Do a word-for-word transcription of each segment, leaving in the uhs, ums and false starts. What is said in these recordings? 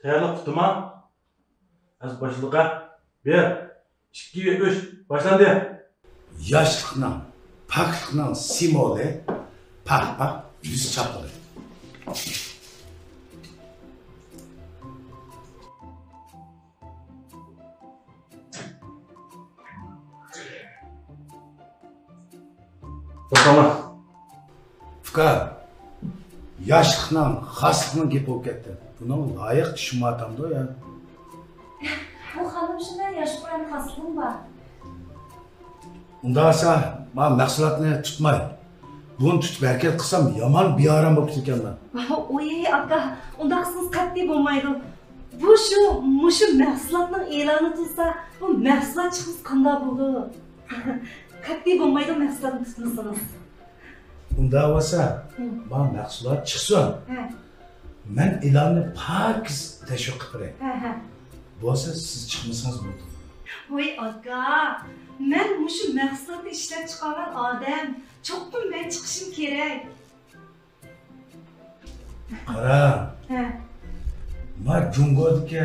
تەييارلىق پۈتتىما؟ ھازىر باشلىدۇق ھە. بىر، ئىككى، ئۈچ، باشلاندى. ياشلىقنىڭ، پاكلىقنىڭ سىمۋولى، پاخپا يۈز چاپلىرى. توختاڭلار. ئۇكا، ياشلىقنىڭ، خاسلىقنىڭ گېپى بولۇپ كەتتى. بۇنىڭغا لايىق چۈشۈماتامدۇ يا؟ بۇ خانىم شۇنداق ياشلىقلارنىڭ خاسلىقىمۇ بار. ئۇنداق بولسا، مانا مەھسۇلاتنى تۇتماي، بۇنى تۇتۇپ ھەرىكەت قىلسام يامان بىئارام بولۇپ كېتىدىكەنمەن. ۋاي ئاكا، ئۇنداق قىلسىڭىز قەتئىي بولمايدۇ. بۇ شۇ، مۇشۇ مەھسۇلاتنىڭ ئېلانى تۇرسا، بۇ مەھسۇلات چىقمىسا قانداق بولىدۇ؟ قەتئىي بولمايدۇ مەھسۇلاتنى تۇتمىسىڭىز. ئۇنداق بولسا، ھە. مانا مەھسۇلات چىقسۇن. ھە. مەن ئېلاننى پاكىز تەشۋىق قىلىپ بېرەي. ھە، ھە. بولسا سىز چىقمىسىڭىز بولىدۇ. ۋاي ئاكا، مەن مۇشۇ مەھسۇلاتنى ئىشلەپ چىقارغان ئادەم، چوقۇم مەن چىقىشىم كېرەك. قارا. ھە. ما جۇڭگودىكى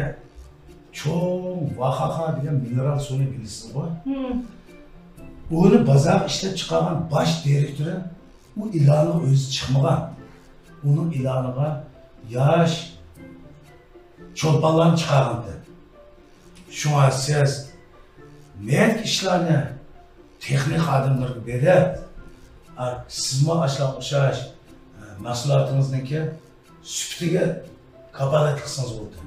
چوڭ ۋاخاخا دېگەن مىنېرال سۇنى بىلىسىزغۇ؟ ھىم. ئۇنى بازارغا ئىشلەپ چىقارغان باش دىرېكتورى ئۇ ئېلانغا ئۆزى چىقمىغان. ئۇنىڭ ئېلانىغا ياش چولپانلارنى چىقارغانتى. شۇڭا سىز نەدىكى ئىشلارنى تېخنىك خادىملىرىغا بېرىپ، ئا، سىزمۇ ئاشۇلارغا ئوخشاش، ئە، مەھسۇلاتىڭىزنىڭكى سۈپىتىگە كاپالەتلىك قىلسىڭىز بولىدۇ.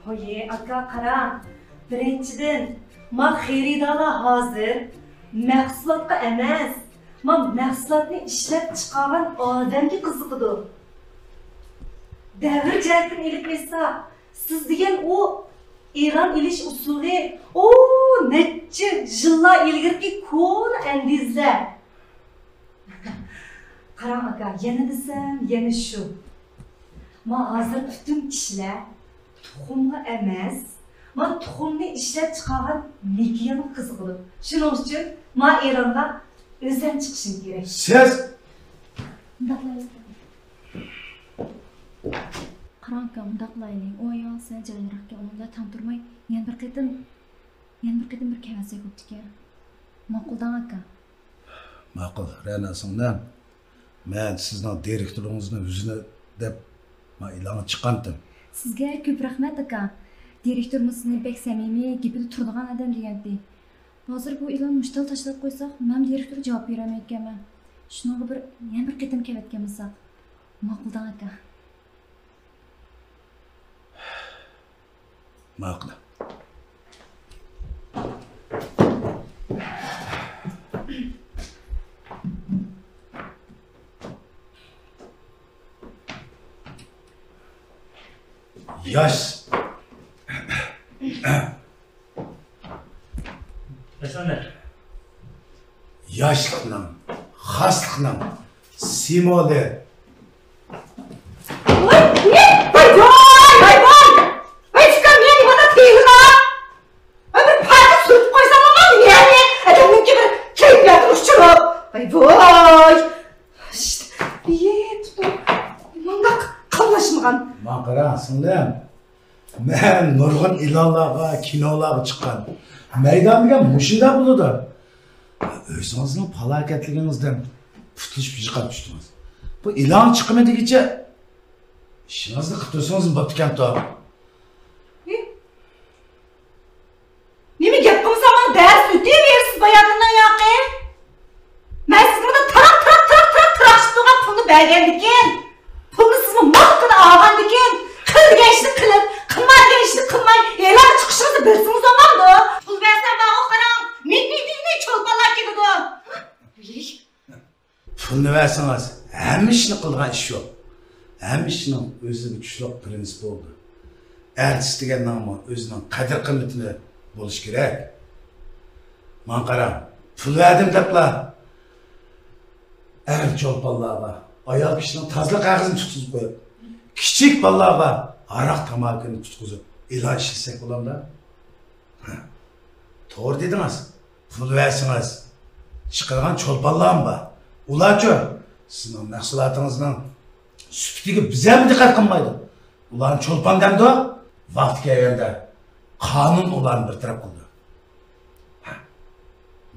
ھويى، ئاكا، قاراڭ. بىرىنچىدىن، ما خېرىدارلار ھازىر مەھسۇلاتقا ئەمەس، ما مەھسۇلاتنى ئىشلەپ چىقارغان ئادەمگە قىزىقىدۇ. دەۋر جەھەتتىن ئېلىپ ئېيتساق، سىز دېگەن ئۇ ئېلان ئېلىش ئۇسۇلى، ئۇ نەچچە يىللار ئىلگىرىكى كونا ئەندىزىلەر. قاراڭ ئاكا، يەنە دېسەم، يەنە شۇ. ما ھازىر پۈتۈن كىشىلەر تۇخۇمغا ئەمەس، ما تۇخۇمنى ئىشلەپ چىقارغان مېكىيانغا قىزىقىدۇ. شۇنىڭ ئۈچۈن ما ئېلانغا ئۆزۈم چىقىشىم كېرەك. سىز مۇنداق قىلايلى. قاراڭ ئاكا، مۇنداق قىلايلى. ئۇ ئايال سەل جايىنراقكەن، ئۇنىڭ بىلەن تەڭ تۇرماي، يەنە بىر قېتىم، يەنە بىر قېتىم بىر كەلسەك بوپتىكەن. ماقۇل دەڭ ئاكا. ماقۇل، رەنا سىڭلىم. مەن سىزنىڭ دىرېكتورىڭىزنىڭ يۈزىنى دەپ، ما ئېلانغا چىققانتىم. سىزگە كۆپ رەھمەت، ئاكا. دىرېكتورمۇ سىزنى بەك سەمىمىي، گېپىدە تۇرىدىغان ئادەم دېگەنتى. ھازىر بۇ ئېلان مۇشتال تاشلاپ قويساق، مەن دىرېكتور جاۋاب بېرەلمەيدىكەنمەن. شۇنىڭغا بىر، يەنە بىر قېتىم كەۋەتكەن بولساق. ماقۇل دەڭ، ئاكا. ماقۇل. ياش. ياشلىقنىڭ، خاسلىقنىڭ سىمۋولى. ۋاي، ۋاي، ۋاي، ۋاي، ۋاي، ۋاي، ئۇكام، مېنى نېمانداق تېگىدۇ؟ ۋاي، بىر پاكىت سۈرتۈپ قويساڭلار ماڭا، نېمە؟ ئادەمنىڭكى بىر كەيپىياتى ئۇچۇرۇپ. ۋاي، ۋاي. ئىشت، يېتىپتۇ. مۇنداق قاملاشمىغان. ماڭا قارا، سىڭلىم. مەن نۇرغۇن ئېلانلارغا، كىنولارغا چىققان. مەيدان دېگەن مۇشۇنداق بولىدۇ. ئۆزىڭىزنىڭ پالاكەتلىكىڭىزدىن پۇتلىشىپ يىقىلىپ چۈشتىڭىز. بۇ ئېلان چىقىمەن دېگۈچە ئىشىڭىزنى قىلىپ تۇرسىڭىزمۇ بوپتىكەنتۇ. نېمە گەپ قىلمىسام، ماڭا دەرس ئۆتۈۋېرىسىز باياتىننىڭ ياقى. مەن سىزگە مۇنداق تاراق، تاراق، تاراق، تاراق، تاراقشىپ تۇرغان پۇلنى بەرگەندىكىن، پۇلنى سىزمۇ ماقۇل ئالغاندىكىن، قىل دېگەن ئىشنى قىلىپ، قىلما دېگەن ئىشنى قىلماي، ئېلانغا چىقىشىڭىزنى بىلسىڭىز بولمامدۇ؟ پۇل بەرسەم ماڭا قاراڭ، مىك، مىك، مىك، مىك چولپانلار كېلىدۇ. پۇلنى بەرسىڭىز، ھەممە ئىشنى قىلىدىغان ئىش يوق. ھەممە ئىشنىڭ ئۆزىگە چۈشلۈك پىرىنسىپى بولىدۇ. ئارتىس دېگەننىڭمۇ ئۆزىنىڭ قەدىر-قىممىتى بولۇشى كېرەك. ماڭا قاراڭ، پۇل بەردىم دەپلا ئەر چولپانلارغا ئايال كىشىنىڭ تازىلىق ھەققىنى تۇتقۇزۇپ قويۇپ، كىچىك بالىلارغا ھاراق-تاماكىنى تۇتقۇزۇپ ئېلان ئىشلىسەك بولامدا؟ ھە، توغرا دېدىڭىز. پۇل بەرسىڭىز، چىقىدىغان چولپانلارمۇ بار. ئۇلارچۇ؟ سىزنىڭ مەھسۇلاتىڭىزنىڭ سۈپىتىگە بىزەرمۇ دىققەت قىلمايدۇ. ئۇلارنى چولپان دەمدۇ؟ ۋاقتى كەلگەندە قانۇن ئۇلارنى بىر تەرەپ قىلىدۇ. ھە.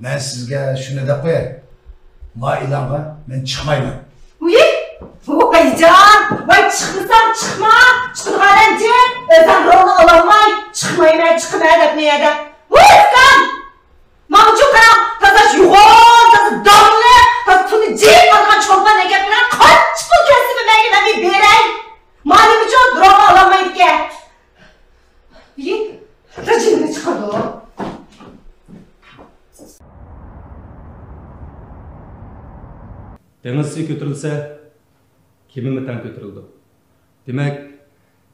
مەن سىزگە شۇنى دەپ قوياي. ما ئېلانغا مەن چىقمايمەن. ۋۇي! ۋايجان! ۋاي، چىقمىساڭ چىقما! چىقىدىغان ئەمچى! ئۆزۈڭ رولنى ئالالماي، چىقمايمەن، چىقىمەن دەپ نېمە دەپ. ۋۇي، ئۇكام! ماڭىچۇ قاراڭ، تازا يوغان، تازا داڭلىق، تازا پۇلى جىق بارغان چولپان ئەكەپ بېرىڭ، قانچە پۇل كەلسىمۇ مەيلى، مەن بېرەي. مالىمىچۇ دراما ئالالمايدىكەن. يىت، تاجىنى چىقىدۇ. دېڭىز سۈيى كۆتۈرۈلسە، كېمىمۇ تەڭ كۆتۈرۈلىدۇ. دېمەك،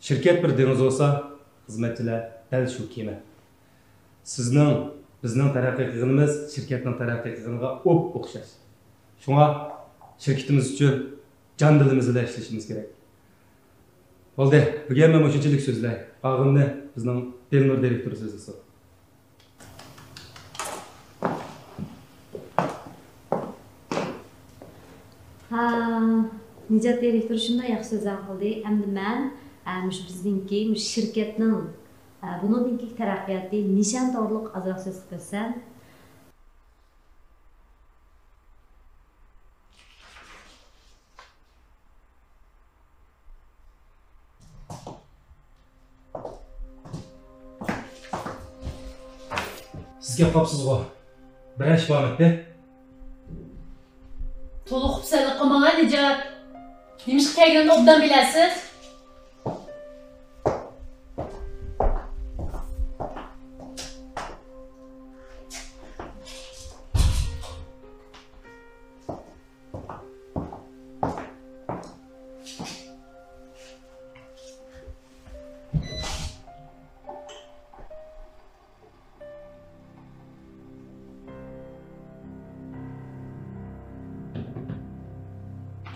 شىركەت بىر دېڭىز بولسا، خىزمەتچىلەر دەل شۇ كېمە. سىزنىڭ، بىزنىڭ تەرەققىي قىلغىنىمىز شىركەتنىڭ تەرەققىي قىلغىنىغا ئوپئوخشاش. شۇڭا شىركىتىمىز ئۈچۈن جان دىلىمىز بىلەن ئىشلىشىمىز كېرەك. بولدى، بۈگۈن مەن مۇشۇنچىلىك سۆزلەي. قالغىنىنى بىزنىڭ دىلنۇر دىرېكتورى سۆزلىسۇن. ھا، نىجات دىرېكتور شۇنداق ياخشى سۆزلەرنى قىلدى. ئەمدى مەن، ئە، مۇشۇ بىزنىڭكى، مۇشۇ شىركەتنىڭ، ئە، بۇنىڭدىن كېيىنكى تەرەققىياتى نىشان توغرۇلۇق ئازراق سۆز قىلىپ ئۆتسەم. سىز كەپ قاپسىزغۇ؟ بىرەر ئىش بارمىدى؟ تولا خۇپسەنلىك قىلماڭ ھە، نىجات. نېمىشقا كەلگىنىنى ئوبدان بىلەسىز.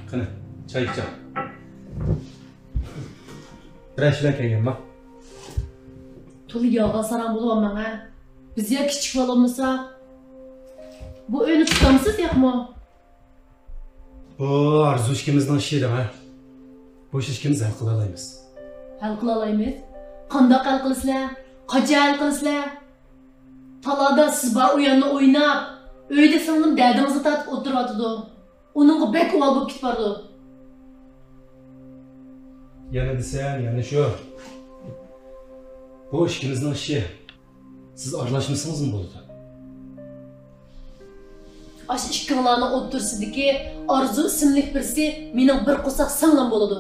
قېنى، چاي ئىچىڭ. بىرەر ئىش بىلەن كەلگەنما؟ تولا يالغان ساراڭ بولۇۋالماڭ ھە. بىز يا كىچىك بالىمىسا، بۇ ئۆينى تۇتامسىز ياقمۇ؟ بۇ ئارزۇ ئىككىمىزنىڭ ئىشى دەڭ ھە. بۇ ئىشنى ئىككىمىز ھەل قىلالايمىز. ھەل قىلالايمىز؟ قانداق ھەل قىلىسىلەر؟ قاچان ھەل قىلىسىلەر؟ تالادا سىز بار ئۇياننى ئويناپ، ئۆيدە سىڭلىم دەردىڭىزنى تارتىپ ئولتۇرۇۋاتىدۇ. ئۇنىڭغا بەك ئۇۋال بولۇپ كېتىپ بارىدۇ. يەنە دېسەم، يەنە شۇ. بۇ ئىككىمىزنىڭ ئىشى. سىز ئارىلاشمىسىڭىزمۇ بولىدۇ. ئاشۇ ئىككىڭلارنىڭ ئوتتۇرىسىدىكى ئارزۇ ئىسىملىك بىرسى مېنىڭ بىر قورساق سىڭلىم بولىدۇ.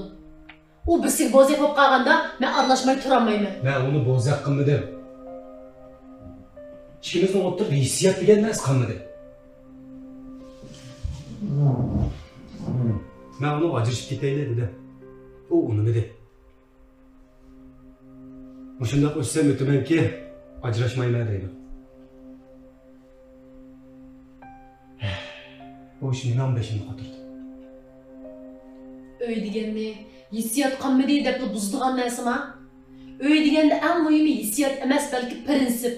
ئۇ بىرسىگە بوزەك بولۇپ قالغاندا، مەن ئارىلاشماي تۇرالمايمەن. مەن ئۇنى بوزەك قىلمىدىم. ئىككىمىزنىڭ ئوتتۇرىدا ھېسسىيات دېگەن نەرسە قالمىدى. مەن ئۇنىڭغا ئاجرىشىپ كېتەيلى دېدىم. ئۇ ئۇنىمىدى. مۇشۇنداق ئۆتسەم ئۆتىمەنكى، ئاجراشمايمەن دەيدۇ. بۇ ئىش مېنىڭ بېشىمنى قاتۇردى. ئۆي دېگەننى ھېسسىيات قالمىدى دەپلا بۇزىدىغان نەرسىما؟ ئۆي دېگەندە ئەڭ مۇھىمى ھېسسىيات ئەمەس، بەلكى پىرىنسىپ.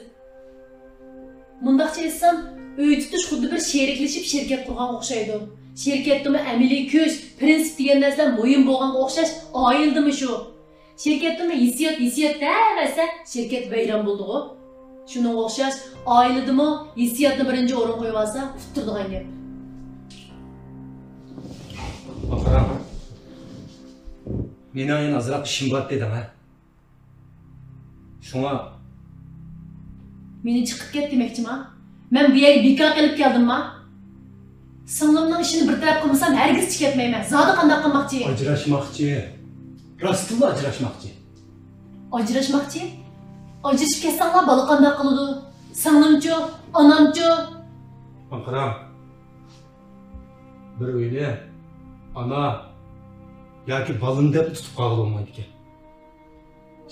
مۇنداقچە ئېيتسام، ئۆي تۇتۇش خۇددى بىر شېرىكلىشىپ شىركەت قۇرغانغا ئوخشايدۇ. شىركەتتىمۇ ئەمەلىي كۈچ، پىرىنسىپ دېگەن نەرسىلەر مۇھىم بولغانغا ئوخشاش، ئائىلىدىمۇ شۇ. شىركەتتىمۇ ھېسسىيات، ھېسسىيات دەۋەرسە، شىركەت ۋەيران بولىدىغۇ. شۇنىڭغا ئوخشاش، ئائىلىدىمۇ ھېسسىياتنى بىرىنچى ئورۇنغا قويۇۋالسا، ئۇتتۇرىدىغان گەپ. ئاخىرى، مېنىڭ يەنە ئازراق ئىشىم بار دېدىڭ ھە؟ شۇڭا. مېنى چىقىپ كەت دېمەكچىما؟ مەن بۇ يەرگە بىكار قېلىپ كەلدىمما؟ سىڭلىمنىڭ ئىشىنى بىر تەرەپ قىلمىسام، ھەرگىز چىقىپ كەتمەيمەن. زادى قانداق قىلماقچى؟ ئاجراشماقچى. راستتىنلا ئاجراشماقچى. ئاجراشماقچى؟ ئاجرىشىپ كەتسەڭلار، بالا قانداق قىلىدۇ؟ سىڭلىمچۇ؟ ئانامچۇ؟ ماڭا قاراڭ. بىر ئۆينى ئانا ياكى بالىنى دەپ تۇتۇپ قالغىلى بولمايدىكەن.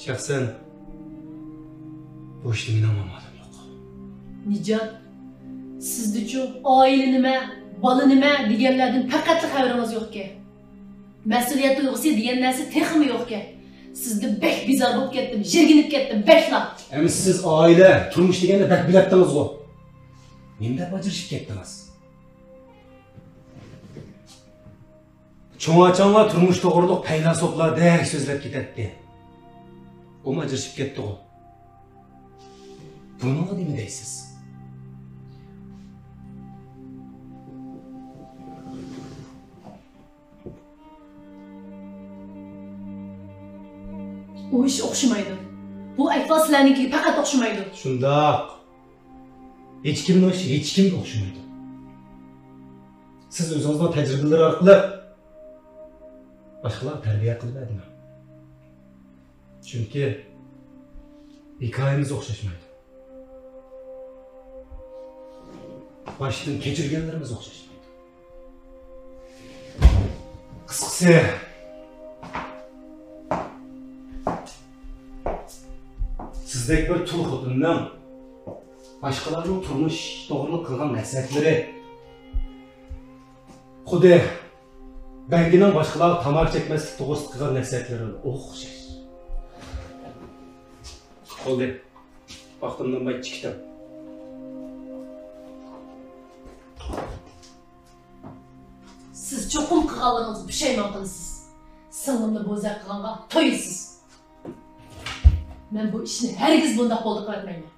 شەخسەن، بۇ ئىشتا مېنىڭ مامالىم يوق. نىجات، سىزدىچۇ ئائىلە نېمە، بالا نېمە دېگەنلەردىن پەقەتلا خەۋىرىڭىز يوقكەن. مەسئۇلىيەت تۇيغۇسى دېگەن نەرسە تېخىمۇ يوقكەن. سىزدىن بەك بىزار بولۇپ كەتتىم، يىرگىنىپ كەتتىم، بەكلا. ئەمىسە سىز ئائىلە، تۇرمۇش دېگەننى بەك بىلەتتىڭىزغۇ. نېمە دەپ ئاجرىشىپ كەتتىڭىز؟ چوڭ-چوڭلار تۇرمۇش توغرۇلۇق پەيلاسوپلاردەك سۆزلەپ كېتەتتى. ئۇمۇ ئاجرىشىپ كەتتىغۇ. بۇنىڭغا نېمە دەيسىز؟ ئۇ ئىش ئوخشىمايدۇ. بۇ ئەھۋال سىلەرنىڭكىگە پەقەت ئوخشىمايدۇ. شۇنداق. ھېچكىمنىڭ ئىشى ھېچكىمگە ئوخشىمايدۇ. سىز ئۆزىڭىزنىڭ تەجرىبىلىرى ئارقىلىق باشقىلارغا تەربىيە قىلىۋەرمەڭ. چۈنكى ھېكايىمىز ئوخشاشمايدۇ. باشتىن كەچۈرگەنلىرىمىز ئوخشاشمايدۇ. قىسقىسى، سىزدەك بىر تۇل خوتۇننىڭ باشقىلارنىڭ تۇرمۇش توغرىلىق قىلغان نەسىھەتلىرى خۇددى بەڭگىنىڭ باشقىلارغا تاماكا چەكمەسلىك توغرىسىدا قىلغان نەسىھەتلىرىگە ئوخشاش. بولدى. ۋاقتىمدىن باي چىقتىم. سىز چوقۇم قىلغانلىرىڭىزغا پۇشايمان قىلىسىز. سىڭلىمنى بوزەك قىلغانغا تويىسىز. مەن بۇ ئىشنى ھەرگىز بۇنداق بولدى قىلىۋەتمەيمەن.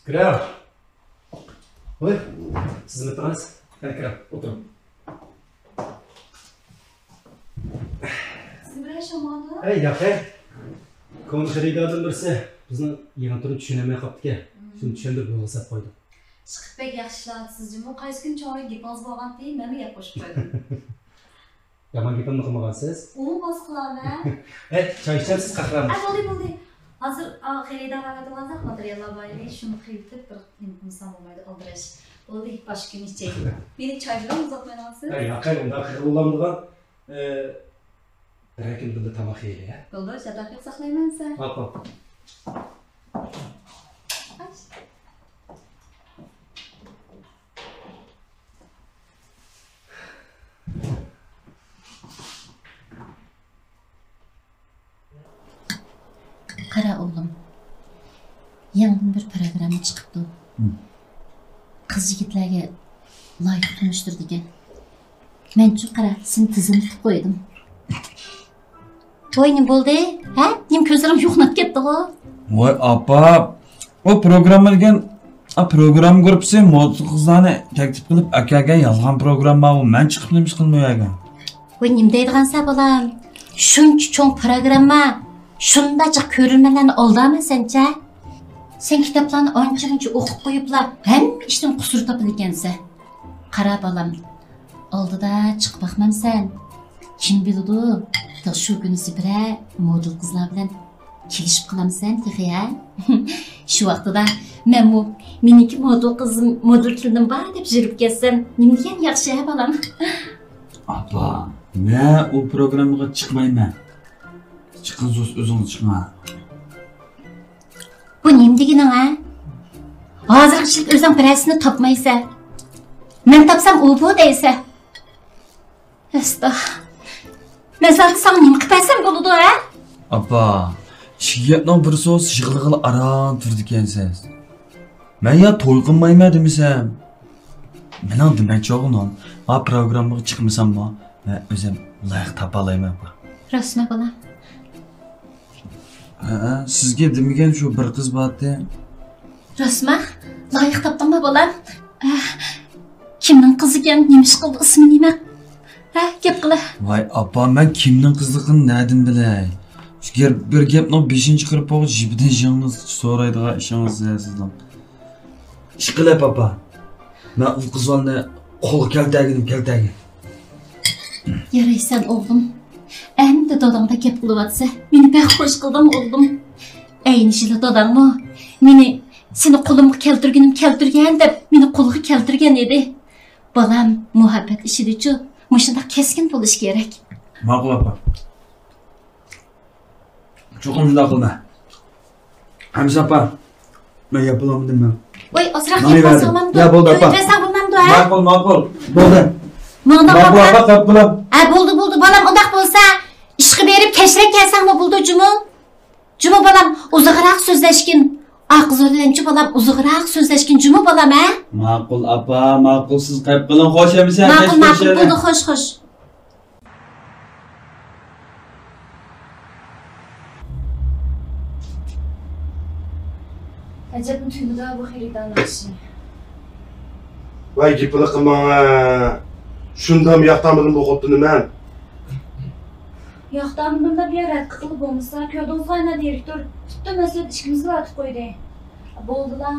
كىرىڭ. ۋاي، خىزمىتىڭىز. قېنى، كىرىڭ، ئولتۇرۇڭ. سىزنى بىرەر ئىش بولمىغاندۇ؟ ئەي، ياق، ھەي. كونا خېرىداردىن بىرسى بىزنىڭ يېڭى تۈرنى چۈشىنەلمەي قاپتىكەن. شۇنى چۈشەندۈرۈپ يولغا ساپ قويدۇم. ئىشقىلىپ بەك ياخشى ئىشلەۋاتىسىز جۇمۇ. قايسى كۈنى چوڭراق گېپىڭىز بولغانتى، مەنمۇ گەپ قوشۇپ قويدۇم. يامان گېپىمنى قىلمىغانسىز؟ ئۇمۇ بولسا قىلارمەن. ھەي، چاي ئىچەمسىز، قەھۋەمۇ؟ ئە، بولدى، بولدى. ھازىر، ئا، خېرىدار ئەۋەتىۋالسا، ماتېرىياللار بار ئىدى، شۇنى قىلىۋېتىپ بىر نېمە قىلمىسام بولمايدۇ، ئالدىراش. بولدى، باشقا كۈنى ئىچەيلى. مېنى چاي بىلەن ئۇزاتمايدىغانسىز؟ ھەي، ياقەي، ئۇنداق قىلغىلى بولامدىغان. ئە، بىرەر كۈن بىللە تاماق يەيلى، ھە؟ بولدى، شاتاق قىلىپ ساقلايمەن سەن. ھاپ، ھاپ. قارا ئوغلۇم، يېڭىدىن بىر پىروگرامما چىقىپتۇ. ھىم. قىز يىگىتلەرگە لايىق تونۇشتۇرىدىكەن. مەنچۇ قارا، سېنى تىزىملىتىپ قويدۇم. توي نېمە بولدى؟ ھە؟ نېمە كۆزلىرىڭ يوقىنىپ كەتتىغۇ؟ ۋاي ئاپا، ئۇ پروگرامما دېگەن، ئا، پروگرامما گۇرۇپپىسى مودا قىزلارنى تەكلىپ قىلىپ ئەكەلگەن يالغان پروگرامما ئۇ. مەن چىقىپ نېمە ئىش قىلىمەن ئۇ يەرگە؟ ۋاي، نېمە دەيدىغانسەن بالام؟ شۇنچە چوڭ پروگرامما، شۇنداق جىق كۆرۈرمەنلەرنى ئالدامەن سەنچە؟ سەن كىتابلارنى ئانچە-مۇنچە ئوقۇپ قويۇپلا ھەممە ئىشتىن قۇسۇر تاپىدىكەنسەن. قارا بالام، ئالدىدا چىقىپ باقمامسەن؟ كىم بىلىدۇ، تېخى شۇ كۈنىسى بىرەر مودېل قىزلار بىلەن كېلىشىپ قالامسەن تېخى، ھە؟ شۇ ۋاقتىدا مەنمۇ مېنىڭكى مودېل قىزىم، مودېل كېلىنىم بار دەپ يۈرۈپ كەتسەم، نېمە دېگەن ياخشى، ھە، بالام؟ ئاپا، مەن ئۇ پروگراممىغا چىقمايمەن. چىققىنىڭىز ئۆزىڭىز چىقىڭ. بۇ نېمە دېگىنىڭ، ھە؟ ھازىرغىچە ئۆزۈڭ بىرەرسىنى تاپمايسەن. مەن تاپسام ئۇ بۇ دەيسەن. ئەستا. مەن زادى ساڭا نېمە قىلىپ بەرسەم بولىدۇ، ھە؟ ئاپا، ئىككى گەپنىڭ بىرسى بولسا يىغلىغىلى ئاران تۇرىدىكەنسىز. مەن يا توي قىلمايمەن دېمىسەم. مېنىڭ دېمەكچى بولغىنىم، ئا پروگراممىغا چىقمىساممۇ، مەن ئۆزۈم لايىق تاپالايمەن، ئاپا. راستمۇ، بالام؟ ھە، سىزگە دېمىگەن شۇ بىر قىز بارتى. راستما؟ لايىق تاپتىڭمۇ، بالام؟ ئە، كىمنىڭ قىزىكەن؟ نېمە ئىش قىلدى؟ ئىسمى نېمە؟ ھە، گەپ قىلە. ۋاي ئاپا، مەن كىمنىڭ قىزلىقىنى نەدىن بىلەي؟ شۇ گەپ، بىر گەپنىڭ بېشىنى چىقىرىپ بولغۇچە جىپىدىن يېڭىنى سورايدىغان ئىشىڭىز سىزنىڭ. ئىشقىلىپ ئاپا، مەن ئۇ قىز بالىنى قولغا كەلتۈرگىنىم كەلتۈرگىن. يارايسەن ئوغلۇم. ئەمدى داداڭدا گەپ قىلىۋاتىسەن. مېنى بەك خوش قىلدىڭ ئوغلۇم. ئەينى چېغى داداڭمۇ مېنى سېنى قولۇمغا كەلتۈرگىنىم كەلتۈرگەن دەپ مېنى قولغا كەلتۈرگەن ئىدى. بالام، مۇھەببەت ئىشىدىچۇ مۇشۇنداق كەسكىن بولۇش كېرەك. ماقۇل ئاپا. چوقۇم شۇنداق قىلىمەن. ھەمىشە ئاپا، مەن ياپىلالمىدىم مەن. ۋاي، ئازراق يەپ قالساڭ بولمامدۇ؟ يا، بولدى، ئاپا. ئۆلتۈرسەڭ بولمامدۇ، ھە؟ ماقۇل، ماقۇل. بولدى. ماقۇل، ئاپا، قاپ بولۇپ. ھە، بولدى، بولدى، بالام، ئۇنداق بولسا، ئىشقا بېرىپ كەچرەك كەلسەڭمۇ بولىدۇ، جۇمۇ. جۇمۇ، بالام، ئۇزاقراق سۆزلەشكىن. ئاقزور بىلەنچۇ، بالام، ئۇزاقراق سۆزلەشكىن، جۇمۇ، بالام، ھە؟ ماقۇل، ئاپا، ماقۇل، سىز قاپ قېلىڭ، خوش ئەمىسە، ماقۇل، ماقۇل، بولدى، خوش، خوش. ئەجەبمۇ تۈگىدۇ بۇ خېرىدار ناخشا. ۋاي، گېپىنى قىلماڭ ھە. شۇنداق ياقتانمىدىم بۇ خوتۇننى مەن. ياقتانمىدىم دەپ يا رەت قىلغىلى بولمىسا، كۆردىڭىزغۇ ئەنە دىرېكتور پۈتۈن مەسئۇلىيەت ئىككىمىزگىلا ئارتىپ قويدى. بولدىلا،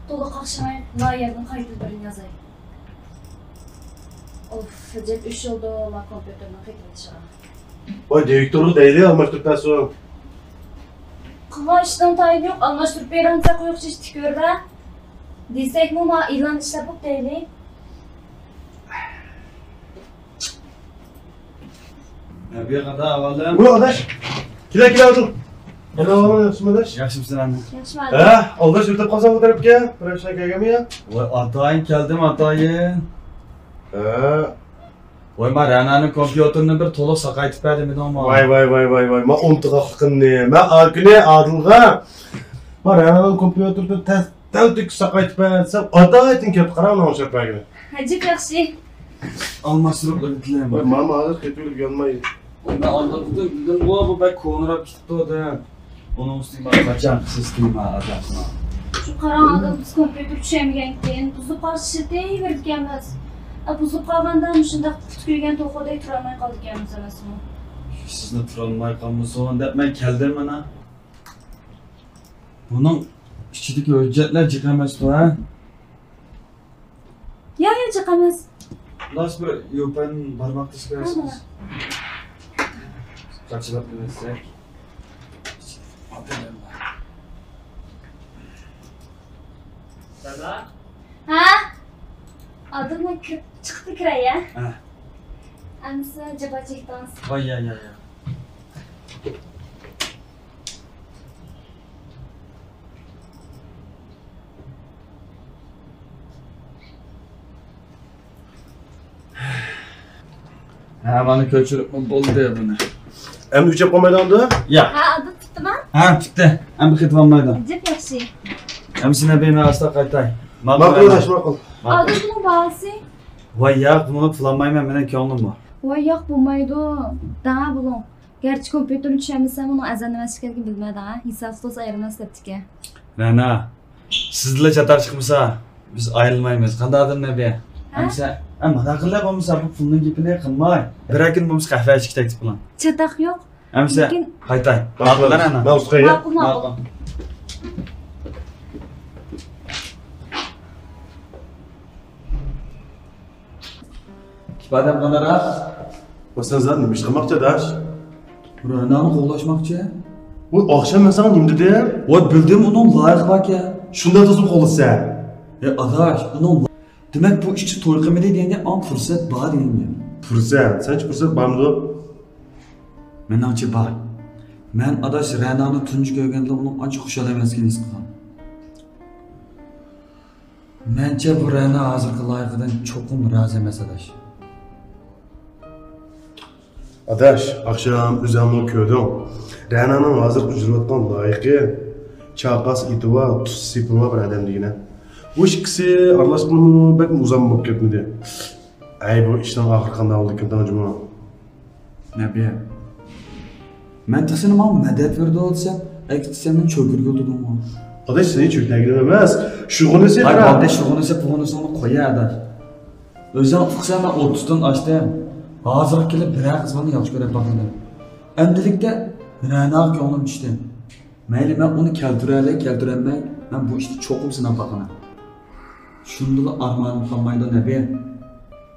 تولا قاقشىماي، لايىھەدىن قايتىدىن بىرنى يازاي. ئوف، ئەجەب ئۈچ يىل بولدى ما كومپيۇتېرنىڭ قېتىۋېتىشىغا. ۋاي، دىرېكتورغا دەيلى، ئالماشتۇرۇپ بەرسۇن. قىلغان ئىشنىڭ تايىنى يوق، ئالماشتۇرۇپ بېرىڭ دېسەك قويۇق چېچىپ تىكىۋېرىدۇ. دېسەكمۇ ما ئېلان ئىشلەپ بوپ دەيلى. نەبىيە قانداق ئەھۋالىڭ؟ ۋۇ، ئاداش. كېلە، كېلە، ئولتۇر. قانداق ئەھۋالىڭ، ياخشىمۇ، ئاداش؟ ياخشىمۇسەن، ئانا؟ ياخشىمۇ، ئاداش. ھە، ئالداش، ئۆتۈپ قالساڭ بۇ تەرەپكە. بىر ئىشلار كەلگەنمۇ يا؟ ۋاي، ئاتايىن كەلدىم، ئاتايىن. ھە. ۋاي، ما رەنانىڭ كومپيۇتېرىنى بىر تولۇق ساقايتىپ بەر دېمىدىڭمۇ؟ ۋاي، ۋاي، ۋاي، ۋاي، ۋاي. ما ئۇنتۇغاقلىقىمنى. ما ئاكىنى ئادىلغا، ما رەنانىڭ كومپيۇتېرىنى تەس تەلتۆكۈس ساقايتىپ بەر دېسەم، ئاتايىتىن كەپ قاراڭ، نوڭشاپ بەرگىلى. ئەجەب ياخشى. ئالماشتۇرۇپ بېرىپ كېلەيمۇ؟ ۋاي، ماما ھازىر قېتىۋېلىپ يانماي. ۋاي، مەن ئالدىن بىلدىمغۇ، بۇ بەك كونىراپ كېتىپتۇ دەپ. ئۇنىڭ ئۈستىگە مانا قاچان سىستېما ئادەمنىڭ. شۇ قاراڭ، ئادەم بىز كومپيۇتېر چۈشەنمىگەنكىن، بۇزۇلۇپ قالسا ئىشلىتىۋېرىدىكەنمىز. ئە، بۇزۇلۇپ قالغاندا مۇشۇنداق پۈتۈكلىگەن توخۇدەك تۇرالماي قالىدىكەنمىز ئەمەسمۇ؟ سىزنى تۇرالماي قالمىسۇن دەپ مەن كەلدىم مانا. بۇنىڭ ئىچىدىكى ھۆججەتلەر جىق ئەمەستۇ، ھە؟ يا، يا، جىق ئەمەس. لاس بىر يوپەن بارماق تىشى بەرسىڭىز. قاچىلاپ بېرىۋەتسەك. ھە؟ ئادىلمۇ كىرىپ چىقتى كىرەي، ھە؟ ھە. ئەمىسە جاپا چەكتىڭىز. ۋاي، يا، يا، يا. ھە، مانا كۆچۈرۈپمۇ بولدى بۇنى. ئەمدى ئۆچۈپ قالمايدىغاندۇ؟ ياق. ھە، ئادىل پۈتتىما؟ ھە، پۈتتى. ئەمدى قېتىۋالمايدۇ. جىپ ياخشى. ئەمىسە نەبى، مەن ئاستا قايتاي. ماقۇل، ماقۇل، ئاداش، ماقۇل. ئادىل، بۇنىڭ باھاسى؟ ۋاي ياق، بۇنى پۇلانمايمەن، مېنىڭ كۆڭلۈممۇ. ۋاي ياق، بولمايدۇ. دەڭە بۇلۇڭ. گەرچە كومپيۇتېرنى چۈشەنمىسەم، ئۇنىڭ ئەرزان ئەمەس ئىكەنلىكىنى بىلمەيدىغان، ھېسابسىز بولسا ئايرىلماس دەپتىكەن. رەنا، سىز بىلەن چاتاق چىقمىسا، بىز ئايرىلمايمىز. قانداق ئادەم نەبى؟ ھە؟ ئەمىسە، ئە، مانا قىلە بولمىسا، بۇ پۇلنىڭ گېپىنى قىلماي، بىرەر كۈن بولمىسا قەھۋە ئىچكىلى تەكلىپ قىلىڭ. چاتاق يوق. ئەمىسە، لېكىن قايتاي. ماقۇل، ماقۇل. مەن ئۇزىتىپ قوياي. ماقۇل، ماقۇل. ماقۇل. ئىپادەم قانداقراق؟ ۋاي، سەن زادى نېمە ئىش قىلماقچى، ئاداش؟ رەنانى قوغلاشماقچى. ۋاي، ئاخشام مەن ساڭا نېمە دېدىم؟ ۋاي، بىلدىم، ئۇنىڭ لايىقى باركەن. شۇنداق تۇرسا قوغلىسا. ھەي، ئاداش، ئۇنىڭ لا-، دېمەك، بۇ ئىشتا توي قىلمىدى دېگەن گەپ، ئاڭا پۇرسەت بار دېگەن گەپ. پۇرسەت؟ سەنچە پۇرسەت بارمىدۇ؟ مېنىڭچە بار. مەن، ئاداش، رەنانى تۇنجى كۆرگەندىلا ئۇنىڭ ئانچە خۇشال ئەمەسلىكىنى ھېس قىلغان. مەنچە بۇ رەنا ھازىرقى لايىقىدىن چوقۇم رازى ئەمەس، ئاداش. ئاداش، ئاخشام ئۆزۈڭمۇ كۆردۈڭ. رەنانىڭ ھازىر ئۈزۈلۈۋاتقان لايىقى چاقاس ئېتى بار، تۇز سېپى بار بىر ئادەم دېگىنە. بۇ ئىككىسى ئارىلاشقىنىمۇ بەك ئۇزۇن بولۇپ كەتمىدى. ئەي، بۇ ئىشنىڭ ئاخىرى قانداق بولىدىكىن، جۇمۇ؟ نەبىيە، مەن تېخى سېنى ماڭا مەدەت بېرىدۇ دېسەم، ئەكسىچە سەن مېنى چۆكۈرگىلى تۇردۇڭغۇ. ئاداش، سېنى چۆكۈرگىنىم ئەمەس. شۇغۇنىسى، ھەي، قارا. ئاداش، شۇغۇنىسى، پۇغۇنىسىنى قويە، ئاداش. ئۆزۈڭ ئۇقىسەن، مەن ئوتتۇزدىن ئاشتىم. ھازىرغا كېلىپ بىرەر قىز بالىنى ياخشى كۆرۈپ باقمىدىم. ئەمدىلىكتە رەناغا كۆڭلۈم چۈشتى. مەيلى، مەن ئۇنى كەلتۈرەلەي، كەلتۈرەلمەي، مەن بۇ ئىشتا چوقۇم سىناپ باقىمەن. شۇندىلا ئارمانىم قالمايدۇ، نەبى.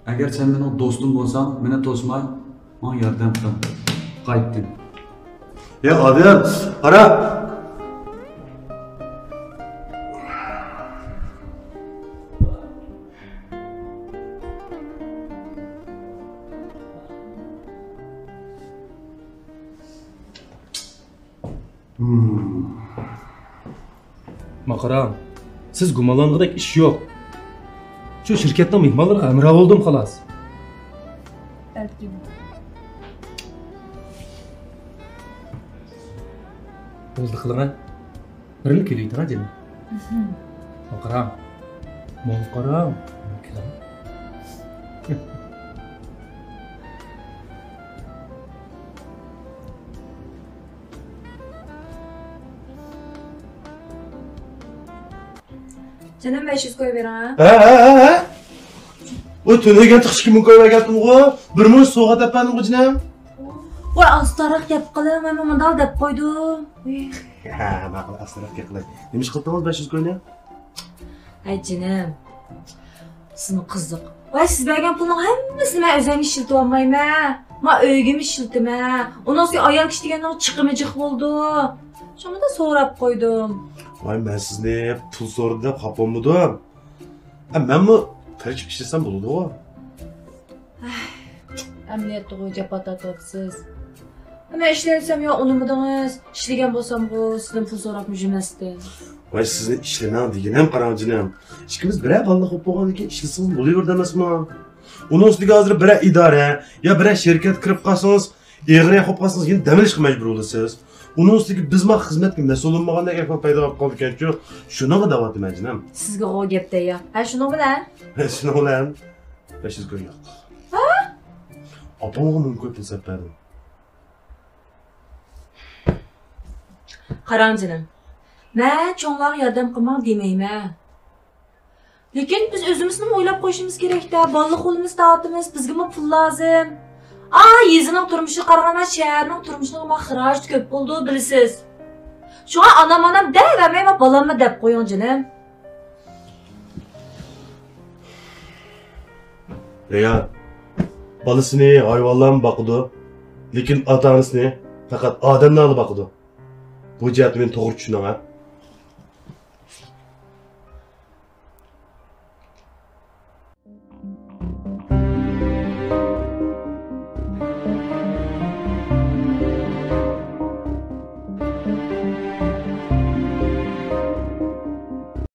ئەگەر سەن مېنىڭ دوستۇم بولساڭ، مېنى توسماي، ماڭا ياردەم قىل. قايتتىم. يا ئادىل، قارا! ماقارام، سىز گۇمانلانغۇدەك ئىش يوق. شۇ شىركەتنىڭ مېھمانلىرىغا ھەمراھ بولدۇم، خالاس. بەلكىم. بولدى قىلىڭە. بىرلا كۈلۈۋېتىڭە جېنىم. ماقارام. ماقارام. جېنىم، بەش يۈز كوي بېرىڭ ھە. ھە، ھە، ھە، ھە. ئۇ تۈنۈگۈن تېخى ئىككى مىڭ كوي بەرگەنتىمغۇ. بىر مۇنچە سوۋغا دەپ بەردىمغۇ جېنىم. ۋاي، ئاستاراق گەپ قىلىڭ، مەن مۇنداق دەپ قويدۇم. ھە، ماقۇل، ئاستاراق گەپ قىلاي. نېمە ئىش قىلدىڭىز بەش يۈز كوينى؟ ھەي جېنىم، سىزمۇ قىزىق. ۋاي، سىز بەرگەن پۇلنىڭ ھەممىسىنى مەن ئۆزۈمگە ئىشلىتىۋالمايمەن. ما ئۆيگىمۇ ئىشلىتىمەن. ئۇنىڭ ئۈستىگە ئايال كىشى دېگەننىڭ چىقىمى جىق بولىدۇ. شۇڭا سوراپ قويدۇم. ۋاي، مەن سىزنى پۇل سورىدى دەپ خاپا بولمىدىم. ھە، مەنمۇ تىرىشىپ ئىشلىسەم بولىدىغۇ. ئەمەلىيەتتىغۇ جاپا تارتىۋاتىسىز. مەن ئىشلەۋەتسەم يا ئۇنىمىدىڭىز، ئىشلىگەن بولسامغۇ سىزدىن پۇل سوراپمۇ يۈرمەستىم. ۋاي، سىزنى ئىشلىمەڭ دېگىنىم، قاراڭ جېنىم. ئىككىمىز بىرەر بالىلىق بولۇپ بولغاندىن كېيىن ئىشلىسىڭىز بولۇۋېرىدۇ ئەمەسمۇ؟ ئۇنىڭ ئۈستىگە ھازىر بىرەر ئىدارە يا بىرەر شىركەتكە كىرىپ قالسىڭىز، ئېغىر يەر قوپ قالسىڭىز يەنە دەم ئېلىشقا مەجبۇر بولىسىز. ئۇنىڭ ئۈستىگە بىزمۇ خىزمەتكە مەسئۇل بولمىغاندەك ئەھۋال پەيدا بولۇپ قالىدىكەنچۇ. شۇنىڭغا دەۋاتىمەن جېنىم. سىزگىغۇ گەپ دەييا. ھە، شۇنىڭ بىلەن؟ ھە، شۇنىڭ بىلەن. بەش يۈز كوي يوق. ھە؟ ئاپامغا مىڭ كوي پۇل سەپ بەردىم. قاراڭ جېنىم، مەن چوڭلارغا ياردەم قىلماڭ دېمەيمەن. لېكىن بىز ئۆزىمىزنىمۇ ئويلاپ قويۇشىمىز كېرەك-دە، بالىلىق پۇلىمىز تارتىمىز، بىزگىمۇ پۇل لازىم. ئا، يېزىنىڭ تۇرمۇشىغا قارىغاندا شەھەرنىڭ تۇرمۇشىنىڭ خىراجىتى كۆپ بولىدۇ، بىلىسىز. شۇڭا ئانام-ئانام دەۋەرمەي، بالاممۇ دەپ قويۇڭ جېنىم. رەيھان، بالىسىنى ھايۋانلارمۇ باقىدۇ، لېكىن ئاتا-ئانىسىنى پەقەت ئادەملەرلا باقىدۇ. بۇ جەھەتتە مېنى توغرا چۈشىنىڭ، ھە؟